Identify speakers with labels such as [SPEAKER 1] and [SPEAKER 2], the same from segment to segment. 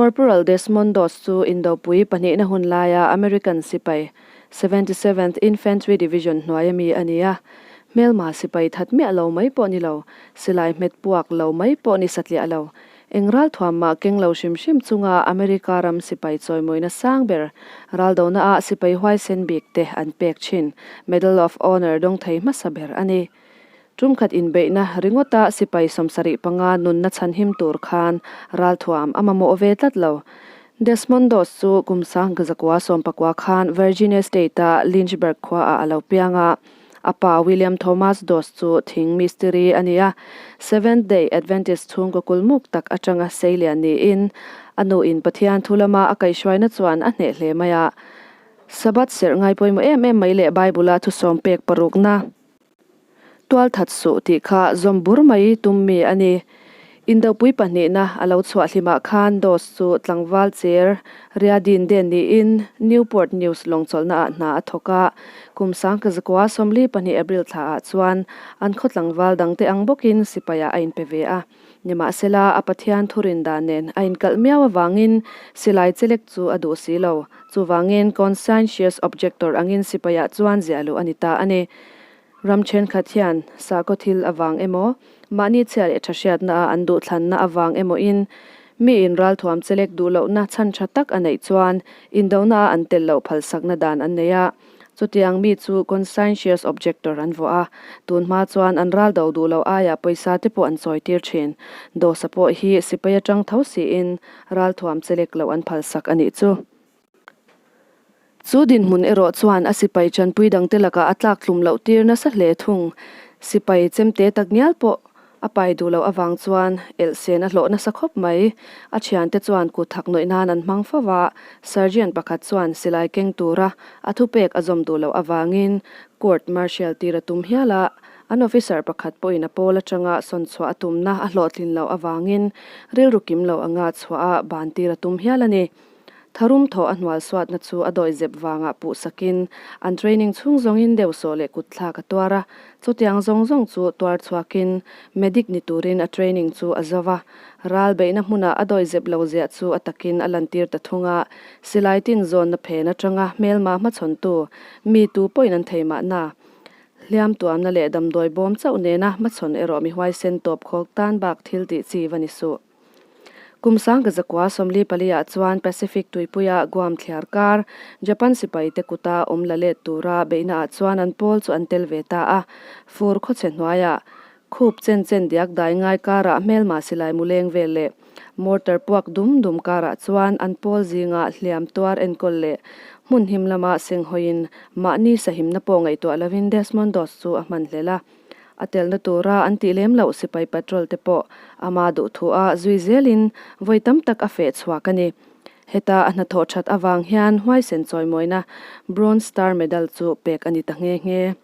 [SPEAKER 1] Corporal Desmond Doss chu Indopui pahnihna hun laia American sipai 77th Infantry Division hnuaia mi a ni a. Hmelma sipai that miah lo mai pawh ni lo, silai hmet puak lo mai pawh ni satliah lo. Eng ral thuam mah keng lo hrim hrim chunga America ram sipai chawimawina sang ber raldona ah sipai huaisen bik te an pek thin Medal of Honor dawng thei hmasa ber a ni. Tumkhat inbeihna ringawta sipai 75 nunna chhanhim tur khan ralthuam a mamawh ve tlat lo. Desmond Doss chu kum 1919 khan Virginia State-a Lynchburg khuaah a lo piang a. A pa William Thomas Doss chu thing mistiri a ni a, Seventh Day Adventist chhungkaw kulmuk tak atanga seilian niin a nuin Pathian thu lama a kaihhruaina chuan a hneh hle mai a. Sabbath serh ngai pawimawh em em mai leh Bible-a thusawm pek parukna. Tualthat suh tih kha zawm bur mai tum mi a ni. Indopui pahnihna a lo chhuah hlimah khan Doss chu tlangval cher Riadin den niin Newport News lawngchawlhna ah hna a thawk a. Kum 1942 April thla ah chuan an khaw tlangval dangte ang bawkin sipaiah a inpe ve a. Nimahsela a Pathian thurin dan nen a inkalh miau avangin silai chelek chu a duh si lo. Chuvangin conscientious objector angin sipaiah chuan ziah luh a ni ta a ni. Ram thenkhat hian sakhaw thil avang emaw, mahni chhia leh tha hriatna a an duhthlanna avang emawin mi in ralthuam chelek duh lohna chhan tha tak a neih chuan indona a an tel loh phalsakna dan an nei a. Chutiang mi chu conscientious objector an vuah a, tun hma chuan an ral do duh loh aiah pawisa te pawh an chawi tir thin. Dawsa pawh hi sipai atang tho siin ralthuam chelek loh an phalsak a nih chu. Chu dinhmun erawh chuan a sipai chanpui dangte lakah a tlak tlum loh tir nasa hle thung. Sipai chemte tak ngial pawh a pai duh loh avang chuan elhsen a hlawh nasa khawp mai. A thiante chuan kut thak nawih nan an hmang fo va, Sergeant pakhat chuan silai keng tura a thupek a zawm duh loh avangin court martial tir a tum hial a, an officer pakhat pawhin a pawl atanga sawn chhuah a tumna a hlawhtlin loh avangin rilru kim lo anga chhuah a ban tir a tum hial a ni. Tharum thaw a hnual suatna chu a dawi zep vangah puh sakin an training chhung zawngin deuh sawh leh kut thlak a tuar a, chutiang zawng zawng chu tuar chhuakin medic ni turin a training chu a zo va. Ral beihna hmunah a dawi zep lo ziah chu a takin a lantir ta thung a, silai tin zawnna phen atanga hmelma hmachhawntu mi tu pawhin an thei mahna. Hliam tuamna leh damdawi bawm chauh nena hmachhawn erawh mi huaisen tawp khawk tan bak thil tih chi va ni suh. Kum 1944 ah chuan Pacific tuipuia Guam thliar kar Japan sipaite kuta awm la let tura beihna ah chuan an pawl chu an tel ve ta a. Fur khawchhe hnuaiah khup chen chen diak dai ngai karah hmelma silai mu leng vel leh mortar puak dum dum karah chuan an pawl zinga hliam tuar enkawl leh hmun him lama senghawiin mahni sahimna pawh ngaihtuah lovin Desmond Doss chu a hman hlel a. A telna tura an tih lem loh sipai patrol te pawh ama duh thu a zui zelin vawi tam tak a feh chhuak a ni. Heta a hnathawh that avang hian huaisen chawimawina Bronze Star Medal chu pek a ni ta nghe nghe.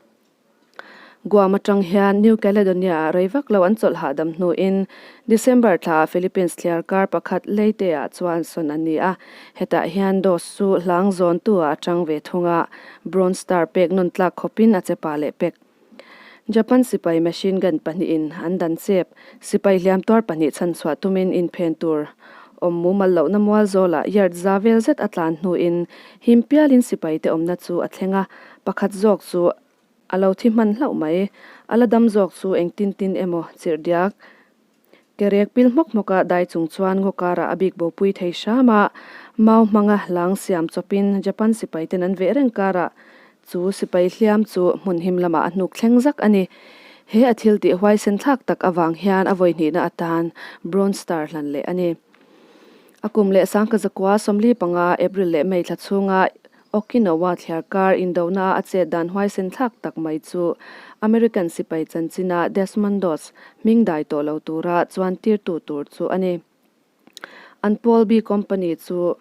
[SPEAKER 1] Guam atang hian New Caledonia-ah rei vak lo an chawlh hahdam hnuin December thlaah Philippines thliar kar pakhat Leyte-ah chuan sawn a ni a. Hetah hian Dos chu hlang zawntu-ah a tang ve thung a, Bronze Star pek nawn tlak khawpin a che pa leh pek. Japan sipai machine gun pahnihin an dan chep. Sipai hliam tuar pahnih chhan chhuah tumin inphen tur awm mumal lohna mual zawlah yard za vel zet a tlan hnuin him pialin sipaite awmna chu a thleng a, pakhat zawk chu a lo thi hman hlauh mai. A la dam zawk chu engtin tin emaw chirh diak. Kerek pil hmawk hmawka dai chung chuan ngaw karah a bik bopui thei hram a, mau hmanga hlang siam chawpin Japan sipaiten an veh reng karah chu sipai hliam chu hmun him lamah a hnuk thleng zak a ni. He a thil tih huaisen thlak tak avang hian a vawihnihna atan Bronze Star hlan leh a ni. A kum leh 1945 April leh May thla chhunga Okinawa thliarkar indona a chet dan huaisen thlak tak mai chu American sipai chanchina Desmond Doss hming dai tawh lo tura chuan tirtu tur chu a ni. An pawl B Company chu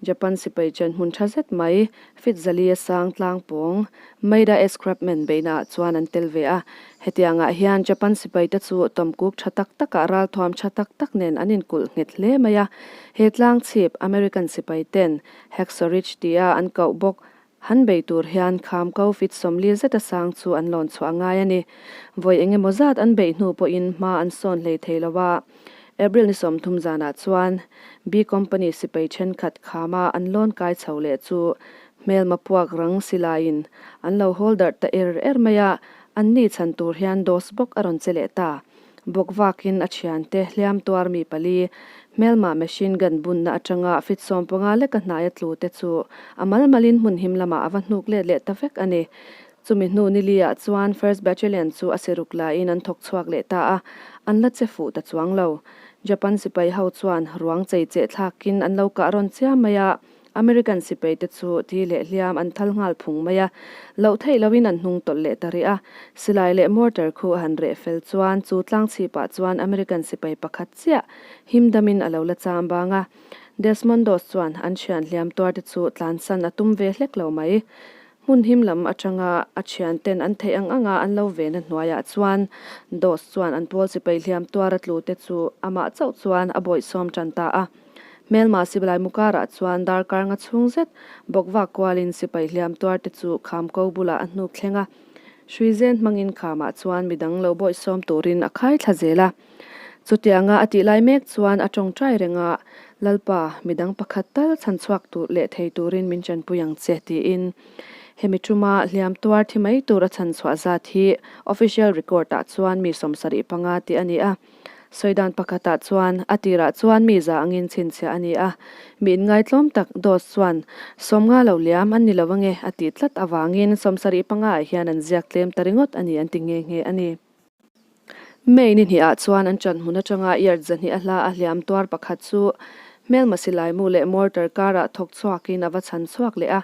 [SPEAKER 1] Japan sipai chen hmun tha zet mai fit zali a sang tlang pawng Maida Escarpment beihnaah chuan an tel ve a. Hetiangah hian Japan sipaite chu tawmkuk tha tak takah ralthuam tha tak tak nen an inkulh nghet hle mai a. He tlang chhip American sipaiten Hacksaw Ridge tia an koh bawk. Han bei tur hian kham ko fit 40 zeta sang chu an lawn chhuah ngai a ni. Vawi eng emaw zat an beih hnu pawhin hma an sawn hlei thei lo a. April ni 30 zanah chuan B Company sipai thenkhat khama an lawn kai chho leh chu hmelma puak rang silaiin an lo hawl darh ta er er mai a, an ni chhan tur hian Doss bawk a rawn che leh ta. Bawk vakin a thiante hliam tuar mi pali hmelma machine gun bunna atanga fit 15 leka hnaia tlu te chu a mal malin hmun him lamah a va hnuk let leh ta vek a ni. Chumi hnu niliah chuan First Battalion chu a siruk laiin an thawk chhuak leh ta a, an la che fuh ta chuang lo. Japan sipai ho chuan ruang chei cheh thlakin an lo kah rawn chiam mai a, American sipai te chu thi leh hliam an thal nghal phung mai a, loh theih loin an hnung tawlh leh ta rih a. Silai leh mortar khu a han reh fel chuan chu tlang chhipah chuan American sipai pakhat chiah him damin a lo la cham bang a. Desmond Doss chuan an thian hliam tuar te chu tlansan a tum ve hlek lo mai. Hmun him lam atanga a thianten an theih ang anga an lo vena hnuaiah chuan Doss chuan an pawl sipai hliam tuar a tlu te chu amah chauh chuan a bawihsawm tan ta a. Hmelma sipai mukarah chuan darkar nga chhung zet bawk vak kualin sipai hliam tuar te chu kham ko bulah a hnuk thleng a. Hrui zen hmangin khamah chuan midang lo bawihsawm turin a khai thla zel a. Chutianga a tih lai mek chuan a tawngtai reng a, Lalpa, midang pakhat tal chhan chhuak tur leh thei turin min chanpui ang che, tiin. Hemi tuma hliam tuar thi mai tur a chhan chhuah zat hi official record ah chuan mi 75 tih a ni a. Sawi dan pakhatah chuan a tirah chuan mi za angin chhinchhiah a ni a, mi inngaitlawm tak Doss chuan 50 lo liam an ni lo ange a tih tlat avangin 75 ah hian an ziak tlem ta ringawt a ni an ti nghe nghe a ni. May ni hnih ah chuan an ṭan hmun aṭanga yard 200 a hla a hliam tuar pakhat chu hmelma silaimu leh mortar karah thawk chhuakin a va chhan chhuak leh a,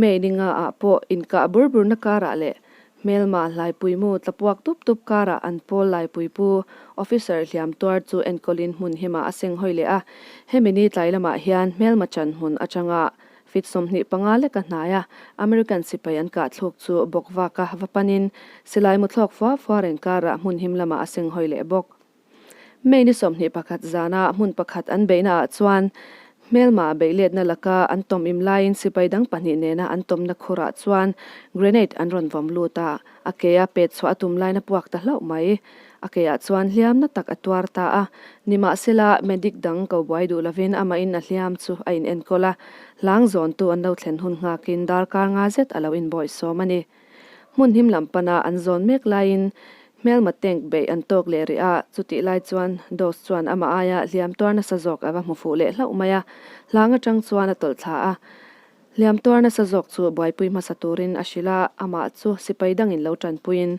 [SPEAKER 1] May ni nga ah pawh inkah bur burna karah leh hmelma hlaipuimu tla puak tup tup karah an pawl laipuipu officer hliam tuar chu enkawlin hmun himah a seng hawi leh a, hemi ni tlai lamah hian hmelma ṭan hmun aṭanga Fit 25 leka hnaia American sipai an kah thluk chu bawk vaka va panin silai mu thlawk fua fua reng karah hmun him lamah a seng hawi leh bawk. May ni 21 zana hmun pakhat an beihna ah chuan hmelma beihletna laka an tawm im laiin sipai dang pahnih nena an tawmna khurah chuan grenade an rawn vawm lut a, a ke a pet chhuah a tum lain a puak ta hlauh mai. A keah chuan hliamna tak a tuar ta a, nimahsela medic dang ko buai duh lovin amahin a hliam chu a inenkawl a, hlang zawntu an lo thlen hun nghakin darkar nga zet a lo inbawihsawm a ni. Hmun him lam pana an zawn mek laiin hmelma tank beih an tawk leh rih a, chutih lai chuan Doss chuan amah aia hliam tuar nasa zawk a va hmu fuh leh hlauh mai a, hlang atang chuan a tawlh thla a. Hliam tuar nasa zawk chu buaipui hmasa turin a hrilh a, amah chu sipai dangin lo tanpuiin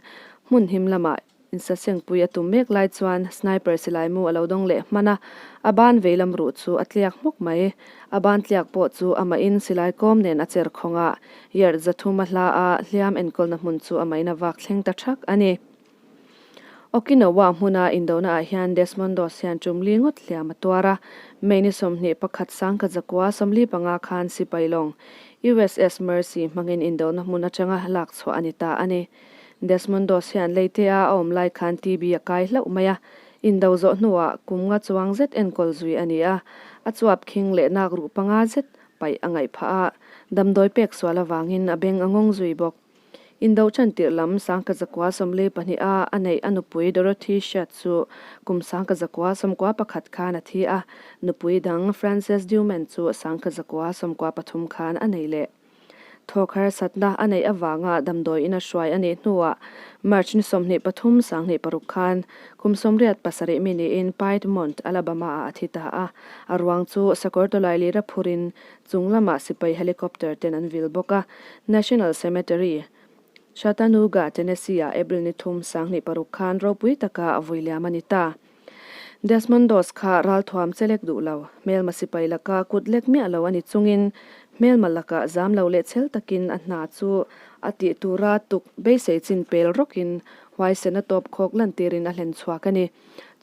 [SPEAKER 1] hmun him lamah insasengpui a tum mek lai chuan sniper silaimu a lo dawng leh hman a, a ban veilam ruh chu a tliak hmuk mai. A ban tliak pawh chu amahin silai kawm nen a cher khawng a, yard 300 a hla a, hliam enkawlna hmun chu amahin a vak thleng ta thak a ni. Okinawa hmuna indona ah hian Desmond Doss hian tum li ngawt hliam a tuar a, May ni 21 1945 khan sipai lawng USS Mercy hmangin indona hmun atanga lak chhuah a ni ta a ni. Desmond Doss hian Leyte-a a awm lai khan TB a kai hlauh mai a, indo zawh hnuah kum nga chuang zet enkawl zui a ni a, a chuap khing leh nak ruh panga zet paih a ngaih phah a, damdawi pek sual avangin a beng a ngawng zui bawk. Indo chantirh lam 1942 a a neih a nupui Dorothy Shedd chu kum 1991 khan a thi a, nupui dang Frances Dewman chu 1993 khan a nei leh. Thawk harsatna a neih avanga damdawi ina hruai a nih hnuah March ni 23 2006 khan kum 87 mi niin Piedmont, Alabama-ah a thi ta a, a ruang chu sakawr tawlai lira phurin Chung lamah sipai helicopter ten an vil bawk a, National Cemetery, Chattanooga, Tennessee-ah April ni 3, 2006 khan ropui taka a vui liam a ni ta. Desmond Doss kha ralthuam chelek duh lo, hmelma sipai laka kut lek miah lo a ni chungin hmelma lakah zam lo leh chhel takin a hna chu a tih tura tuk beisei chin pel rawkin huaisen a tawp khawk lantirin a hlen chhuak a ni.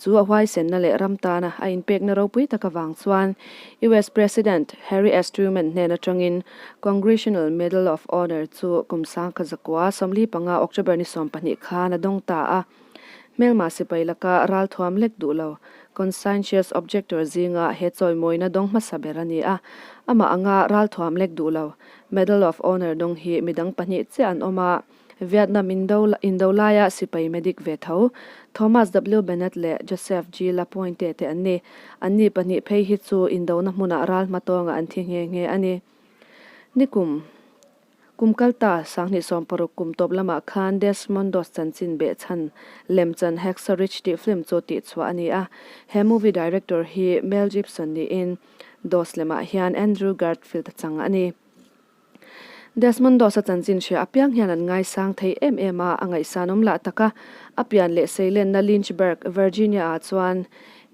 [SPEAKER 1] Chu a huaisenna leh ram tana a inpekna ropui tak avang chuan US President Harry S. Truman hnen atangin Congressional Medal of Honor chu kum 1945 October ni 12 khan a dawng ta a. Hmelma sipai laka ralthuam lek duh lo conscientious objector zinga he chawimawina dawng hmasa ber a ni a. Amah anga ralthuam lek duh lo Medal of Honor dawng hi midang pahnih chiah an awm a. Vietnam indo indo laia sipai medic ve tho Thomas W. Bennett leh Joseph G. Lapointe te an ni. Anni pahnih phei hi chu indona hmunah ral hmatawnga an thi nghe nghe a ni. Nikum Kum kalta sanghnih 60 kum tawp lamah khan Desmond Doss chanchin behchhan lemchan Hacksaw Ridge tih film chu tihchhuah a ni a. He movie director hi Mel Gibson niin Doss lemah hian Andrew Garfield a chang a ni. Desmond Doss-a chanchin hria apiang hian an ngaisang thei em em a, a ngaihsanawm lah tak a. A pian leh seilenna Lynchburg, Virginia-ah chuan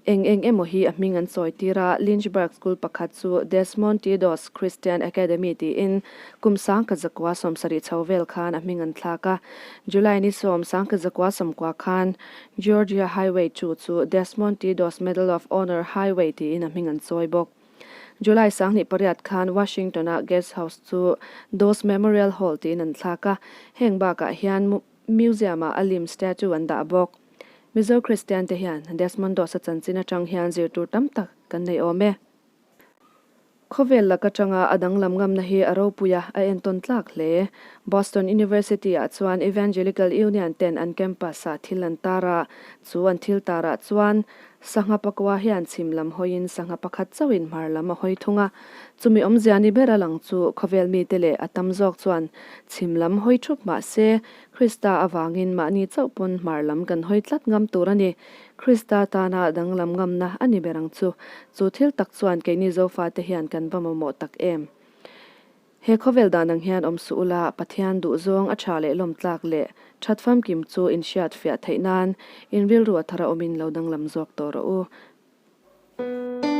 [SPEAKER 1] eng eng emaw hi a hming an sawi tir a, Lynchburg School pakhat chu Desmond T. Doss Christian Academy tiin kum 1970 chho vel khan a hming an thlak a. July ni 10, 1990 khan Georgia Highway 2 chu Desmond T. Doss Medal of Honor Highway tiin a hming an sawi bawk. July 28 khan Washington-a Guest House chu Doss Memorial Hall tiin an thlak a, heng bakah hian Museum-ah a lim statue an dah bawk. Mizo Kristian te hian Desmond Doss-a chanchin atang hian zir tur tam tak kan nei awm e. Khawvel lak atanga a danglam ngamna hi a ropui a, a entawn tlak hle. Boston University-ah chuan Evangelical Union ten an campus-ah thil an tar a, chu an thil tarah chuan Sangha pakua hian chhim lam hawiin sangha pakhat chauhin hmar lam a hawi thung a. Chumi awmzia ni ber a lang chu khawvel mite leh a tam zawk chuan chhim lam hawi thup mah se, Krista avangin mahni chauh pawn hmar lam kan hawi tlat ngam tur a ni. Krista tana danglam ngamna a ni ber ang chu. Chu thil tak chuan keini Zofate hian kan va mamawh tak em? He khawvel dan ang hian awm suh ula, Pathian duhzawng a tha leh lawmtlak leh that famkim chu in hriat fiah theih nan in rilru a thar a awmin lo danglam zawk tawh rawh u.